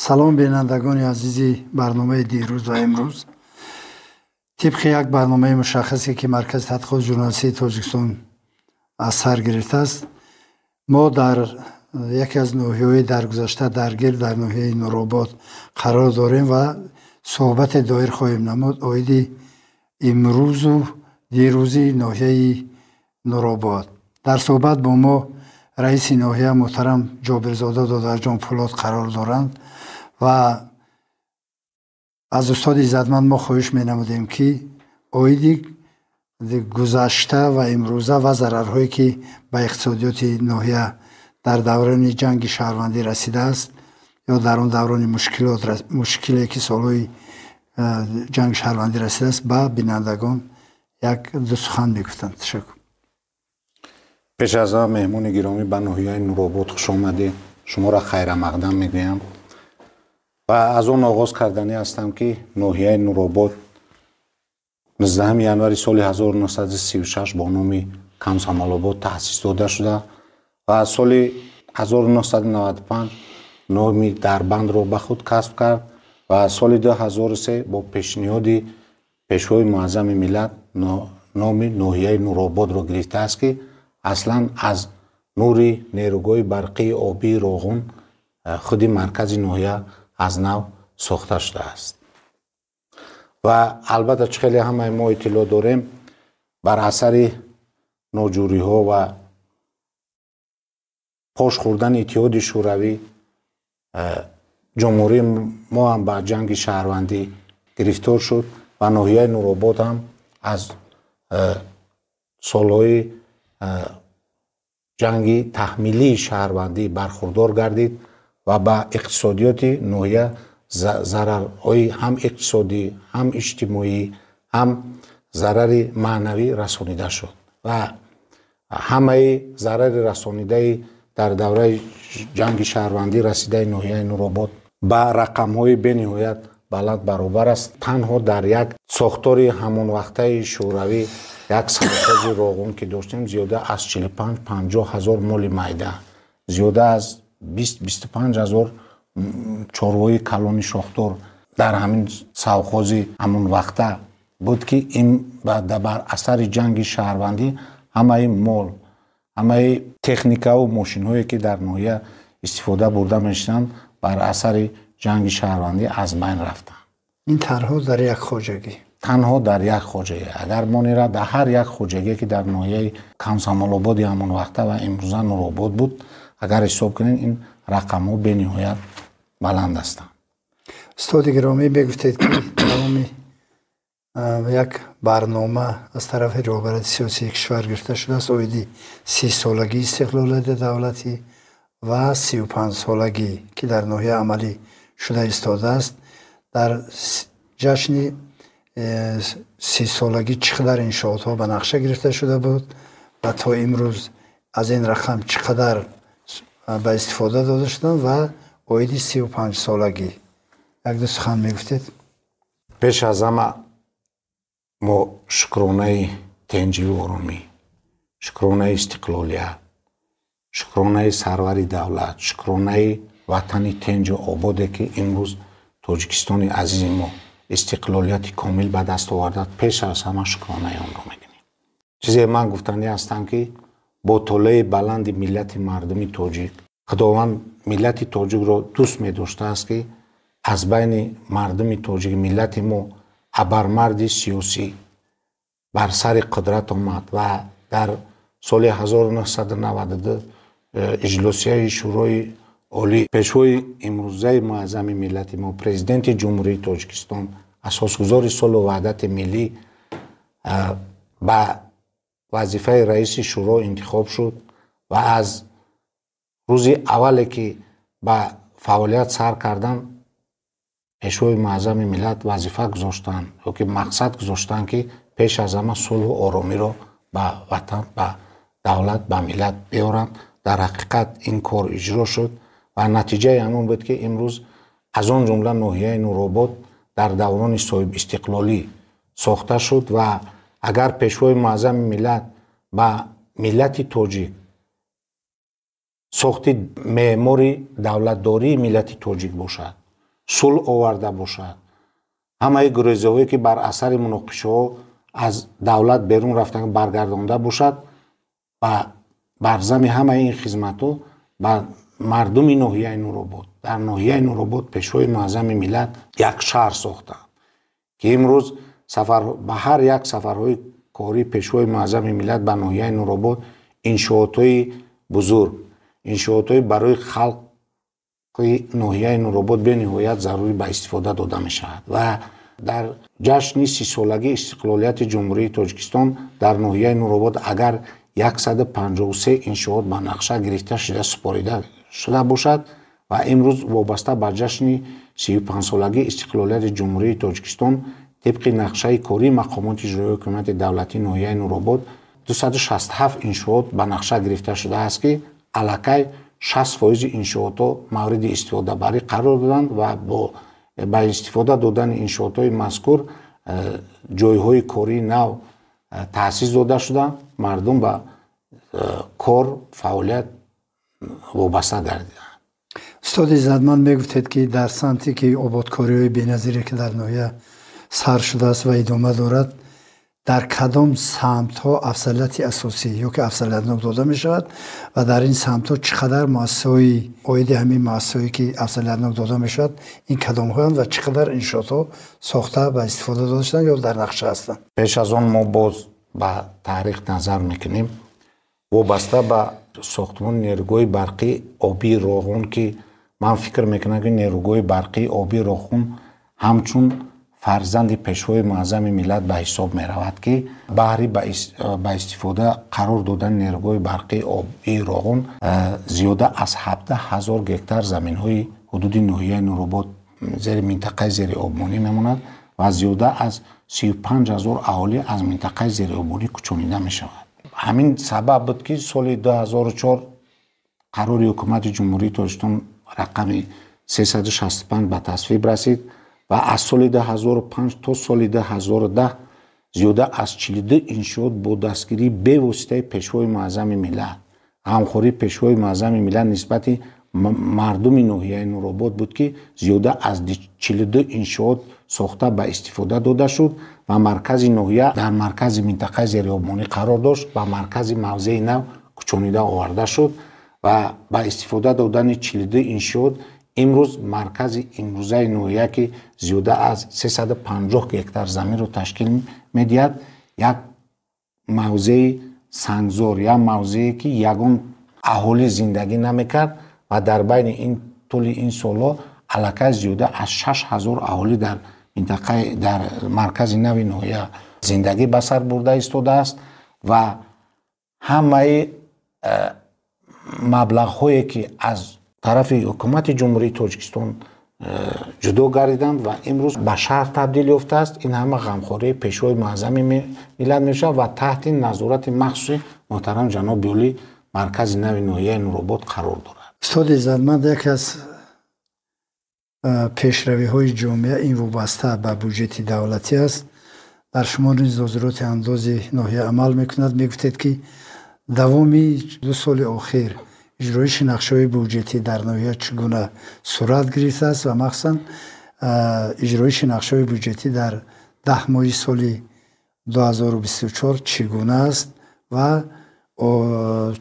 Салом, бинандагони азизи барномаи «Дирӯз ва имрӯз». Тибқи як барномаи мушаххасе, ки Маркази тадқиқоти журналистии Тоҷикистон аз сар гирифтааст, мо дар яке аз ноҳияҳои дар гузашта даргир, дар ноҳияи Нуробод қарор дорем ва суҳбате доир хоҳем намуд оиди имрӯзу дирӯзи ноҳияи Нуробод. Дар суҳбат бо мо раиси ноҳия муҳтарам Ҷобирзода Додарҷон Пулод қарор доранд ва аз устоди иззатманд мо хоҳиш менамудем, ки оиди гузашта ва имрӯза ва зарарҳое, ки ба иқтисодиёти ноҳия дар даврони ҷанги шаҳрвандӣ расидааст ё дар он даврони мушкилот, мушкиле, ки солҳои ҷанги шаҳрвандӣ расидааст, ба бинандагон як ду сухан мегуфтанд. Ташаккур. Пеш аз ҳама, меҳмони гиромӣ, ба ноҳияи Нуробод хуш омадед. Шуморо хайрамақдам мегӯям ва аз он оғоз карданӣ ҳастам, ки ноҳияи Нуробод 19 январи соли 1936 бо номи Комсомолобод таъсис дода шуда ва соли 1995 номи Дарбандро ба худ касб кард ва соли 2003 бо пешниҳоди Пешвои Муаззами миллат номи ноҳияи Нурободро гирифтааст, ки аслан аз нури нерӯгоҳи барқии обии Роғун худи маркази ноҳия аз нав сохта шудааст. Ва албатта, чӣ хеле ҳамаи мо иттилоъ дорем, бар асари ноҷӯриҳо ва пош хӯрдани Иттиҳоди Шӯравӣ ҷумҳурии мо ҳам ба ҷанги шаҳрвандӣ гирифтор шуд ва ноҳияи Нуробод ҳам аз солҳои ҷанги таҳмилии шаҳрвандӣ бархурдор гардид ва ба иқтисодиёти ноҳия зарарҳои ҳам иқтисодӣ, ҳам иҷтимоӣ, ҳам зарари маънавӣ расонида шуд. Ва ҳамаи зарари расонидаи дар давраи ҷанги шаҳрвандӣ расидаи ноҳияи Нуробод ба рақамҳои бениҳоят баланд баробар аст. Танҳо дар як сохтори ҳамонвақтаи Шӯравӣ, як совхози Роғун ки доштем, зиёда аз 45-50 ҳазор моли майда, зиёда аз 20-25 ҳазор чорвои калони шохдор дар ҳамин совхози ҳамон вақта буд, ки ин бар асари ҷанги шаҳрвандӣ ҳамаи мол, ҳамаи техникаву мошинҳое, ки дар ноҳия истифода бурда мешуданд, бар асари ҷанги шаҳрвандӣ аз байн рафтанд. Ин танҳо дар як хоҷагӣ? Танҳо дар як хоҷагӣ. Агар мо нера дар ҳар як хоҷагие, ки дар ноҳияи Комсомолободи ҳамон вақта ва имрӯза Нуробод буд, агар ҳисоб кунем, ин рақамҳо бениҳоят баланд ҳастанд. Устоди гиромӣ, мегуфтед, ки тамоми як барнома аз тарафи роҳбарияти сиёсии кишвар гирифта шудааст оиди 30-солагии истиқлолияти давлатӣ ва 35-солагӣ, ки дар ноҳия амалӣ шуда истодааст. Дар ҷашни 30-солагӣ чӣ қадар иншоотҳо ба нақша гирифта шуда буд ва то имрӯз аз ин рақам чӣ қадар ба истифода дода шуданд ва оиди 35-солагӣ якду сухан мегуфтед? Пеш аз ҳама мо шукронаи тенҷиву оромӣ, шукронаи истиқлолият, шукронаи сарвари давлат, шукронаи ватани тенҷу ободе, ки имрӯз Тоҷикистони азизи мо истиқлолияти комил ба даст овардад, пеш аз ҳама шукронаи онро мекунем. Чизе ман гуфтанӣ ҳастам, ки бо толеи баланди миллати мардуми тоҷик, Худованд миллати тоҷикро дӯст медоштааст, ки аз байни мардуми тоҷик, миллати мо абармарди сиёсӣ бар сари қудрат омад ва дар соли 1992 иҷлосияи Шӯрои Олӣ пешвои имрӯзаи муаззами миллати мо, Президенти Ҷумҳурии Тоҷикистон, асосгузори сулҳу ваҳдати миллӣ ба вазифаи раиси шӯро интихоб шуд ва аз рӯзи аввале, ки ба фаъолият сар кардан, Пешвои Муаззами миллат вазифа гузоштанд ё ки мақсад гузоштанд, ки пеш аз ҳама сулҳу оромиро ба ватан, ба давлат, ба миллат биёранд. Дар ҳақиқат ин кор иҷро шуд ва натиҷаи ҳамон буд, ки имрӯз аз он ҷумла ноҳияи Нуробод дар даврони соҳибистиқлолӣ сохта шуд. Ва агар Пешвои Муаззами миллат ба миллати тоҷик сохти меъмори давлатдории миллати тоҷик бошад. сулҳ оварда бошад, ҳамаи гурезаҳое ки бар асари муноқишаҳо аз давлат берун рафтан баргардонда бошад, ба барзами ҳамаи ин хизматҳо ба мардуми ноҳияи Нуробод, дар ноҳияи Нуробод Пешвои Муаззами миллат як шаҳр сохтанд, ки имрӯз ба ҳар як сафарҳои кории Пешвои Муаззами миллат ба ноҳияи Нуробод иншоотҳои бузург, иншоотҳои барои халқи ноҳияи Нуробод бениҳоят зарурӣ ба истифода дода мешавад. Ва дар ҷашни 30-солагии истиқлолияти Ҷумҳурии Тоҷикистон дар ноҳияи Нуробод агар 153 иншоот ба нақша гирифта шуда супорида шуда бошад ва имрӯз вобаста ба ҷашни 35-солагии истиқлолияти Ҷумҳурии Тоҷикистон тибқи нақшаи кории мақомоти иҷроияи ҳукумати давлатии ноҳияи Нуробод 267 иншоот ба нақша гирифта шудааст, ки аллакай 60% иншоотҳо мавриди истифодабарӣ қарор доданд ва бо ба истифода додани иншоотҳои мазкур ҷойҳои кории нав таъсис дода шуда, мардум ба кор фаъолият вобаста гардиданд. Устоди иззатманд, мегуфтед, ки дар самте ки ободкориҳои беназире ки дар ноҳия сар шудааст ва идома дорад, дар кадом самтҳо афзалияти асосӣ ё ки афзалиятнок дода мешавад ва дар ин самтҳо чӣ қадар муассисаҳои оиди ҳамин муассисаҳое ки афзалиятнок дода мешавад, ин кадомҳоянд ва чӣ қадар иншоотҳо сохта ба истифода дода шуданд ё дар нақша ҳастанд? Пеш аз он мо боз ба таърих назар мекунем. Вобаста ба сохтмони нерӯгоҳи барқии обии Роғун, ки ман фикр мекунам, ки нерӯгоҳи барқии обии Роғун ҳамчун фарзанди Пешвои Муаззами миллат ба ҳисоб меравад, ки баҳри ба истифода қарор додани нерӯгоҳи барқии обии Роғун зиёда аз 17 000 гектар заминҳои ҳудуди ноҳияи Нуробод зери минтақаи зериобмонӣ мемонад ва зиёда аз 35 000 аҳолӣ аз минтақаи зериобмонӣ кӯчонида мешавад. Ҳамин сабаб буд, ки соли 2004 қарори Ҳукумати Ҷумҳурии Тоҷикистон рақами 365 ба тасвиб расид ва аз соли 2005 то соли 2010 зиёда аз 42 иншоот бо дастгирии бевоситаи Пешвои Муаззами миллат, ғамхории Пешвои Муаззами миллат нисбати мардуми ноҳияи Нуробод буд, ки зиёда аз 42 иншоот сохта ба истифода дода шуд ва маркази ноҳия дар маркази минтақаи зериобмонӣ қарор дошт, ба маркази мавзеи нав кӯчонида оварда шуд ва ба истифода додани 42 иншоот имрӯз маркази имрӯзаи ноҳия, ки зиёда аз 350 гектар заминро ташкил медиҳад, як мавзеи сангзор, як мавзее ки ягон аҳолӣ зиндагӣ намекард ва дар байни ин тӯли ин солҳо аллакай зиёда аз 6000 аҳолӣ дар минтақаи дар маркази нави ноҳия зиндагӣ ба сар бурда истодааст. Ва ҳамаи маблағҳое ки аз тарафи Ҳукумати Ҷумҳурии Тоҷикистон ҷудо гардиданд ва имрӯз ба шаҳр табдил ёфтааст, ин ҳама ғамхории Пешвои Муаззами миллат мешавад ва таҳти назорати махсуси муҳтарам ҷаноби олӣ маркази нави ноҳияи Нуробод қарор дорад. Устоди иззатманд, яке аз пешравиҳои ҷомеа ин вобаста ба буҷети давлатӣ аст. Дар шумо низ нозироти андози ноҳия амал мекунад. Мегуфтед, ки давоми 2 соли охир иҷроиши нақшаҳои буҷетӣ дар ноҳия чӣ гуна сурат гирифтааст ва махсусан иҷроиши нақшаҳои буҷетӣ дар 10 моҳи соли 2024 чӣ гуна аст ва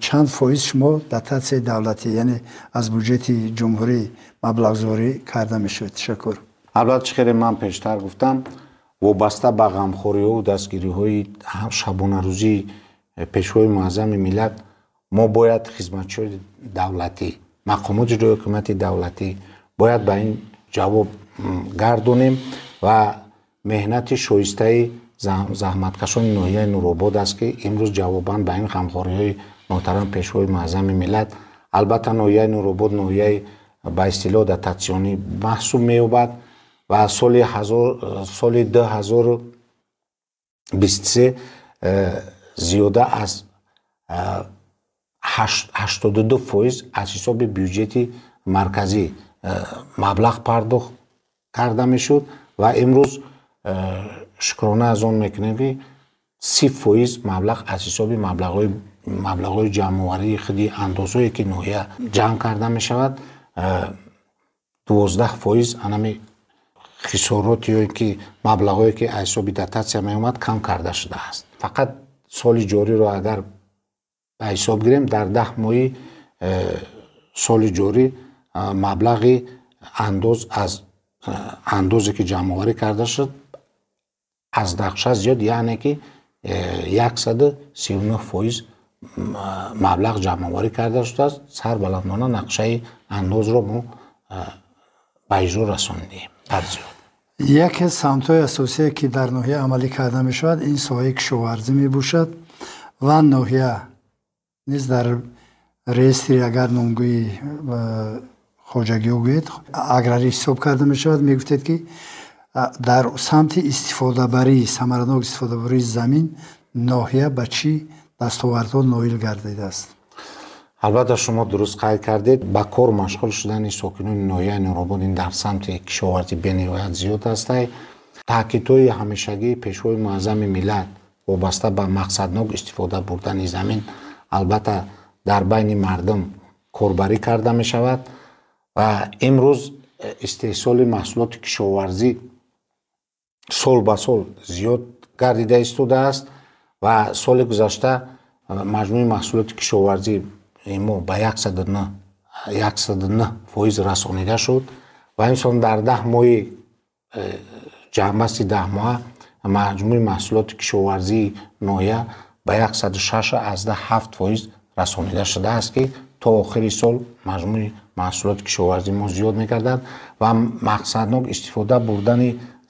чанд фоиз шумо дотатсияи давлатӣ, яъне аз буҷети ҷумҳурӣ маблағгузорӣ карда мешавед? Ташаккур. Албатта, чӣ хеле ман пештар гуфтам, вобаста ба ғамхориҳову дастгириҳои шабонарӯзии Пешвои Муаззами миллат мо бояд хизматчиёни давлатӣ, мақомоти иҷроии ҳукумати давлатӣ бояд ба ин ҷавоб гардонем ва меҳнати шоистаи заҳматкашони ноҳияи Нуробод аст, ки имрӯз ҷавобан ба ин ғамхориҳои муҳтарам Пешвои Муаззами миллат, албатта, ноҳияи Нуробод ноҳияи ба истилоҳ дотатсионӣ маҳсуб меёбад ва соли 2023 зиёда аз 82% аз ҳисоби бюҷети марказӣ маблағ пардохт карда мешуд ва имрӯз шукрона аз он мекунем, ки 30% маблағ аз ҳисоби маблағҳои ҷамъоварии худи андозҳое ки ноҳия ҷамъ карда мешавад. 12% анами хисорот ё ки маблағҳое ки аз ҳисоби дотатсия меомад кам карда шудааст. Фақат соли ҷориро агар ба ҳисоб гирем, дар 10 моҳи соли ҷорӣ маблағи андоз аз андозе ки ҷамъоварӣ карда шуд аз нақша зиёд, яъне ки 139% маблағ ҷамъоварӣ карда шудааст. Сарбаландона нақшаи андозро мо ба иҷро расондем. Яке аз самтҳои асосие ки дар ноҳия амалӣ карда мешавад, ин соҳаи кишоварзӣ мебошад ва ноҳия низ дар реестри агар номгӯи хоҷагиҳо гӯед аграрӣ ҳисоб карда мешавад. Мегуфтед ки дар самти истифодабарӣ, самаранок истифодабарии замин ноҳия ба чӣ дастовардҳо ноил гардидааст? Албатта, шумо дуруст қайд кардед. Ба кор машғул шудани сокинони ноҳияи Нуробод ин дар самти кишоварзӣ бениҳоят зиёд аст. Таъкидҳои ҳамешагии Пешвои муаззами миллат вобаста ба мақсаднок истифода бурдани замин албатта дар байни мардум корбарӣ карда мешавад ва имрӯз истеҳсоли маҳсулоти кишоварзӣ сол ба сол зиёд гардида истодааст ва соли гузашта маҷмӯи маҳсулоти кишоварзӣ мо ба 109% расонида шуд ва имсол дар 10 моҳи ҷамъбасти 10 моҳа маҷмӯи маҳсулоти кишоварзии ноҳия ба 106,7% расонида шудааст, ки то охири сол маҷмӯи маҳсулоти кишоварзии мо зиёд мегардад ва мақсаднок истифода бурдани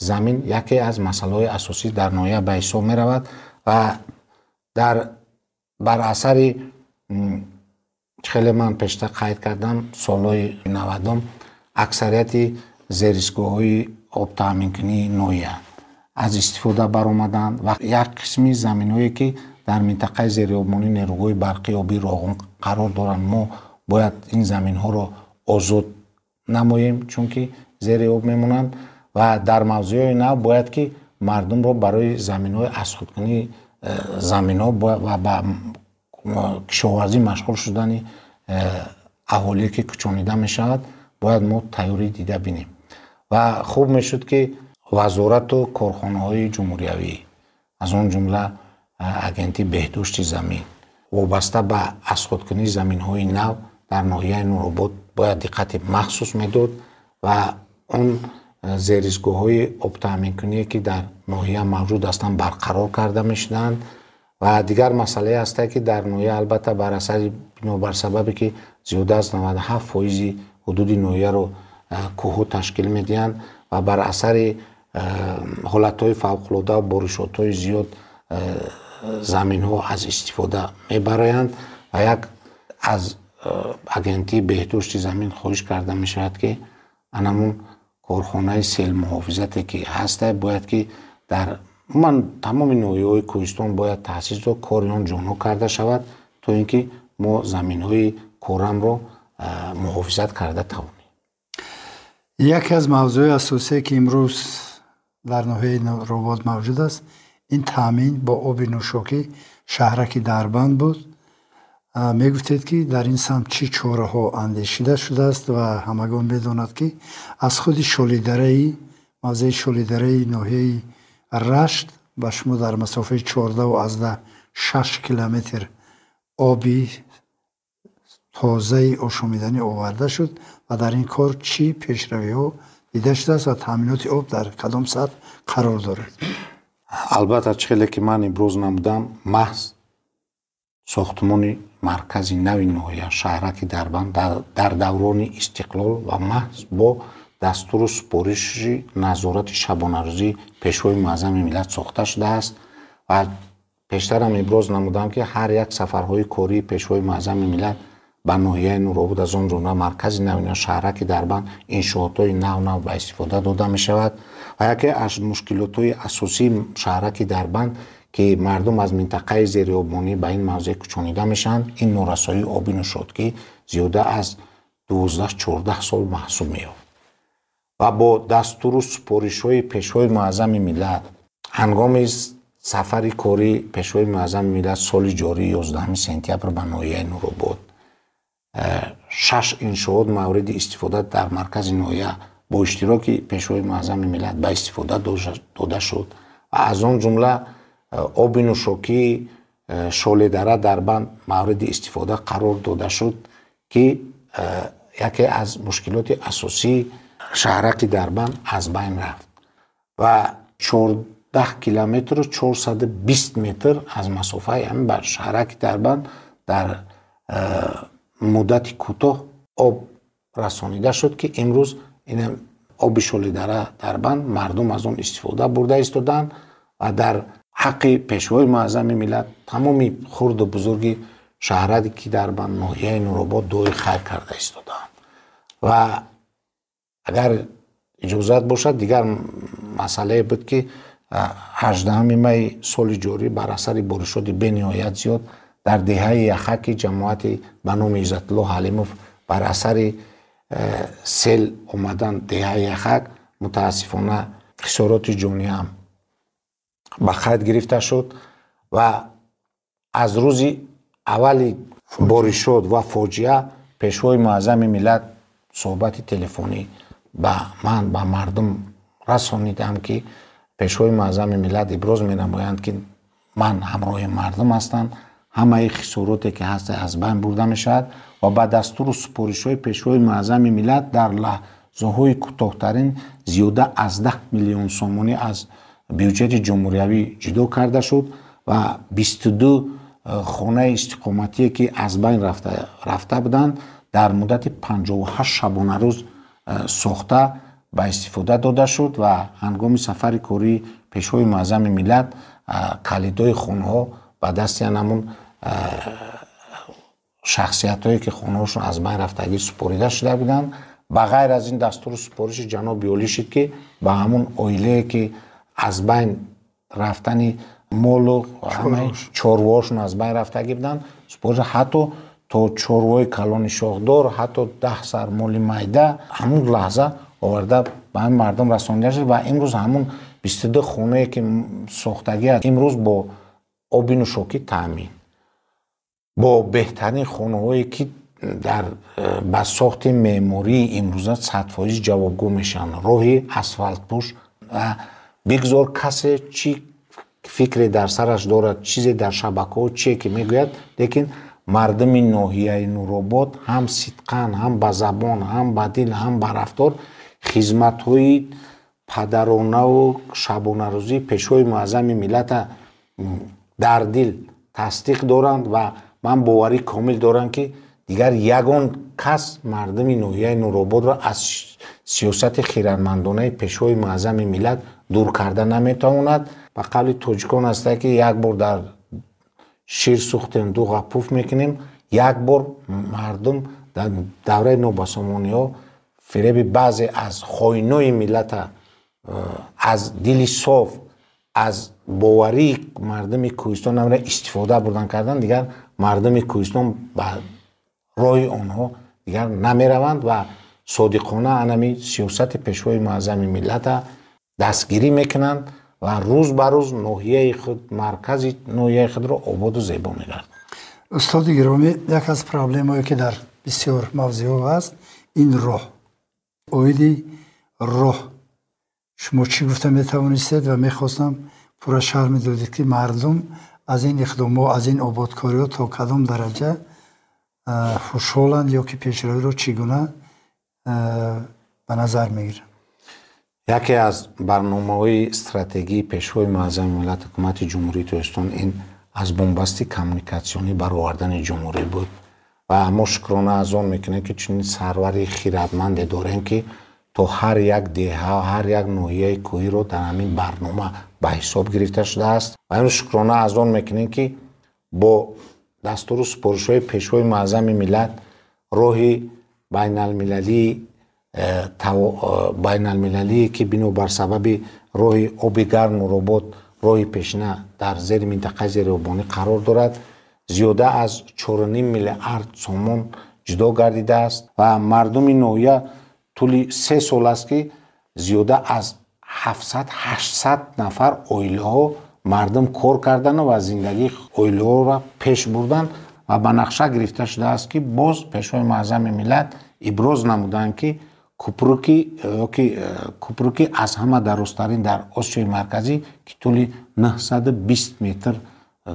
замин яке аз масъалаҳои асосӣ дар ноҳия ба ҳисоб меравад ва бар асари хеле ман пештар қайд кардам, солҳои 90 аксарияти зеристгоҳҳои обтаъминкунии ноҳия аз истифода баромаданд ва як қисми заминҳое ки дар минтақаи зериобмонии нерӯгоҳи барқи обии Роғун қарор доранд, мо бояд ин заминҳоро озод намоем, чунки зери об мемонанд ва дар мавзеъҳои нав бояд ки мардумро барои заминҳои азхудкунии заминҳо ва ба кишоварзӣ машғул шудани аҳолие ки кӯчонида мешавад, бояд мо тайёрӣ дида бинем. Ва хуб мешуд ки вазорату корхонаҳои ҷумҳуриявӣ, аз он ҷумла агентии беҳдошти замин, вобаста ба азхудкунии заминҳои нав дар ноҳияи Нуробод бояд диққати махсус медод ва он зеристгоҳҳои обтаъминкуние ки дар ноҳия мавҷуд ҳастанд барқарор карда мешуданд. Ва дигар масъалае ҳаст ки дар ноҳия албатта бар асари бинобар сабабе ки зиёда аз 97% ҳудуди ноҳияро кӯҳҳо ташкил медиҳанд ва бар асари ҳолатҳои фавқулода ва боришотҳои зиёд заминҳо аз истифода мебароянд ва як аз агентии беҳдошти замин хоҳиш карда мешавад ки анамун корхонаи селмуҳофизате ки ҳаста бояд ки дар ман тамоми ноҳияҳои кӯҳистон бояд таъсис дод, кори он ҷонҳо карда шавад то ин ки мо заминҳои корамро муҳофизат карда тавонем. Яке аз мавзӯи асосие ки имрӯз дар ноҳияи Нуробод мавҷуд аст, ин таъмин бо оби нӯшокӣ шаҳраки Дарбанд буд. Мегуфтед ки дар ин самт чӣ чораҳо андешида шудааст ва ҳамагон медонад ки аз худи шолидараи мавзеи шолидараи ноҳияи Рашт ба шумо дар масофаи 14,6 километр оби тозаи ошомиданӣ оварда шуд ва дар ин кор чӣ пешравиҳо дида шудааст ва таъминоти об дар кадом сатҳ қарор дорад? Албатта, чӣ хеле ки ман имрӯз намудам, маҳз сохтмони маркази нави ноҳия шаҳраки Дарбанд дар даврони истиқлол ва маҳз бо дастуру супориши назорати шабонарӯзии Пешвои муаззами миллат сохта шудааст ва пештарам иброз намудам ки ҳар як сафарҳои кории Пешвои муаззами миллат ба ноҳияи Нуробод, аз он ҷумла маркази нави шаҳраки Дарбанд, иншоотҳои нав-нав ба истифода дода мешавад ва яке аз мушкилотҳои асосии шаҳраки Дарбанд ки мардум аз минтақаи зериобмонӣ ба ин мавзеъ кӯчонида мешаванд, ин норасоии оби нӯшокӣ зиёда аз 12-14 сол маҳсуб меёфт ва бо дастуру супоришҳои Пешвои муаззами миллат ҳангоми сафари кории Пешвои муаззами миллат соли ҷорӣ 11 сентябр ба ноҳияи Нуробод 6 иншоот мавриди истифода дар маркази ноҳия бо иштироки Пешвои Муаззами миллат ба истифода дода шуд ва аз он ҷумла оби нӯшокии Шоледара Дарбанд мавриди истифода қарор дода шуд, ки яке аз мушкилоти асосии шаҳраки Дарбанд аз байн рафт ва 14 километру 420 метр аз масофаи ҳамин ба шаҳраки Дарбанд дар муддати кӯтоҳ об расонида шуд, ки имрӯз ин оби Шоледара Дарбанд мардум аз он истифода бурда истоданд ва дар ҳаққи Пешвои Муаззами миллат тамоми хурду бузурги шаҳраки Дарбанд, ноҳияи Нуробод дуои хайр карда истодаанд. Ва агар иҷозат бошад, дигар масъалае буд, ки 18 май соли ҷорӣ бар асари боришоти бениҳоят зиёд дар деҳаи Яхаки ҷамоати ба номи Иззатулло Ҳалимов бар асари сел омадан деҳаи Яхак мутаассифона хисороти ҷонӣ ҳам ба қайд гирифта шуд ва аз рӯзи аввали боришот ва фоҷиа Пешвои Муаззами миллат суҳбати телефонӣ ба ман, ба мардум расонидам, ки Пешвои Муаззами миллат иброз менамоянд, ки ман ҳамроҳи мардум ҳастам, ҳамаи хисороте ки ҳаст аз байн бурда мешавад ва ба дастуру супоришҳои Пешвои Муаззами миллат дар лаҳзаҳои кӯтоҳтарин зиёда аз 10 миллион сомонӣ аз бюҷети ҷумҳуриявӣ ҷудо карда шуд ва 22 хонаи истиқоматие ки аз байн рафта буданд дар муддати 58 шабонарӯз сохта ба истифода дода шуд ва ҳангоми сафари кории Пешвои Муаззами миллат калидои хонаҳо ба дасти ҳамон шахсиятҳое ки хонаҳошон аз байн рафтагӣ супорида шуда буданд. Ба ғайр аз ин дастуру супориши ҷаноби олӣ шуд, ки ба ҳамон оилае ки аз байн рафтани молу чорвоҳошон аз байн рафтагӣ буданд, супориш ҳатто то чорвои калони шохдор, ҳатто 10 сар моли майда ҳамон лаҳза оварда ба ҳамин мардум расонида шуд ва имрӯз ҳамон 22 хонае ки сохтагӣ аст имрӯз бо оби нӯшокӣ таъмин, бо беҳтарин хонаҳое ки дар ба сохти меъмории имрӯза 100% ҷавобгӯ мешаванд, роҳи асфалтпӯш ва бигзор касе чӣ фикре дар сараш дорад, чизе дар шабакаҳо чие ки мегӯяд, лекин мардуми ноҳияи Нуробод ҳам сидқан, ҳам ба забон, ҳам ба дил, ҳам ба рафтор хизматҳои падаронаву шабонарӯзии Пешвои Муаззами миллата дар дил тасдиқ доранд ва ман боварӣ комил дорам, ки дигар ягон кас мардуми ноҳияи Нурободро аз сиёсати хиратмандонаи Пешвои Муаззами миллат дур карда наметавонад. Ба қавли тоҷикон ҳаста, ки як бор дар шир сӯхтем, ду ғапуф мекунем. Як бор мардум дар давраи нобасомониҳо фиреби баъзе аз хоинои миллата аз дили соф, аз боварии мардуми кӯҳистон намра истифода бурдан кардан, дигар мардуми кӯҳистон ба роҳи онҳо дигар намераванд ва содиқона анами сиёсати Пешвои Муаззами миллата дастгирӣ мекунанд ва рӯз ба рӯз ноҳияи худ, маркази ноҳияи худро ободу зебо мегардонанд. Устоди гиромӣ, як аз проблемое ки дар бисёр мавзеъҳо ҳаст, ин роҳ. Оиди роҳ шумо чӣ гуфта метавонистед ва мехостам пурра шарҳ медодед, ки мардум аз ин иқдомҳо, аз ин ободкориҳо то кадом дараҷа хушҳоланд ё ки пешравиро чӣ гуна ба назар мегиранд? Яке аз барномаҳои стратегии Пешвои Муаззами миллат, Ҳукумати Ҷумҳурии Тоҷикистон ин аз бунбасти коммуникатсионӣ баровардани ҷумҳурӣ буд ва мо шукрона аз он мекунем, ки чунин сарвари хиратманде дорем, ки то ҳар як деҳа, ҳар як ноҳияи кӯҳиро дар ҳамин барнома ба ҳисоб гирифта шудааст ва имрӯз шукрона аз он мекунем, ки бо дастуру супоришҳои Пешвои Муаззами миллат роҳи байналмилалие ки бинобар сабаби роҳи оби гарм Нуробод, роҳи пешина дар зери минтақаи зериобонӣ қарор дорад, зиёда аз 4,5 миллиард сомон ҷудо гардидааст ва мардуми ноҳия тӯли 3 сол аст, ки зиёда аз 700-800 нафар оилаҳо мардум кор кардану ва зиндагии оилаҳоро пеш бурдан. Ва ба нақша гирифта шудааст, ки боз Пешвои Муаззами миллат иброз намуданд, ки купруки ёки купруки аз ҳама дарозтарин дар Осиёи Марказӣ, ки тӯли 920 метр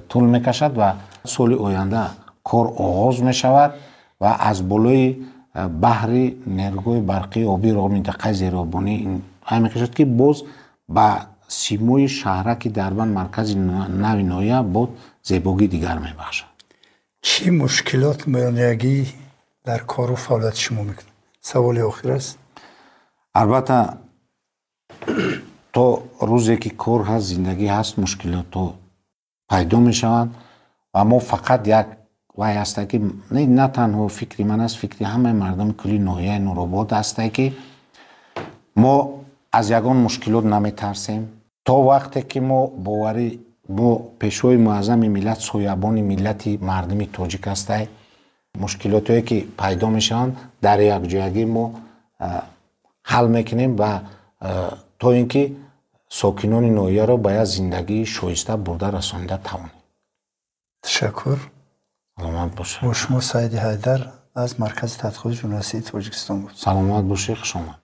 тӯл мекашад ва соли оянда кор оғоз мешавад ва аз болои баҳри нерӯгоҳи барқии обии Роғун, минтақаи зериобонӣ мекашад, ки боз ба симои шаҳраки Дарбанд, маркази нави ноҳия, боз зебогии дигар мебахшад. Чӣ мушкилот миёнаягӣ дар кору фаъолияти шумо мекунад? Саволи охир аст. Албатта, то рӯзе ки кор ҳаст, зиндагӣ ҳаст, мушкилотҳо пайдо мешаванд. Ва мо фақат як вай ҳаста, ки на танҳо фикри ман аст, фикри ҳамаи мардуми кулли ноҳияи Нуробод ҳаста, ки мо аз ягон мушкилот наметарсем, то вақте ки мо боварӣ мо Пешвои Муаззами миллат соябони миллати мардуми тоҷик ҳастай. Мушкилотҳое ки пайдо мешаванд, дар якҷоягӣ мо ҳал мекунем ва то ин ки сокинони ноҳияро ба як зиндагии шоиста бурда расонида тавонем. Ташаккур. Саломат бошед. Бо шумо Саиди Ҳайдар аз Маркази тадқиқоти журналистии Тоҷикистон буд. Саломат бошед, хушомад.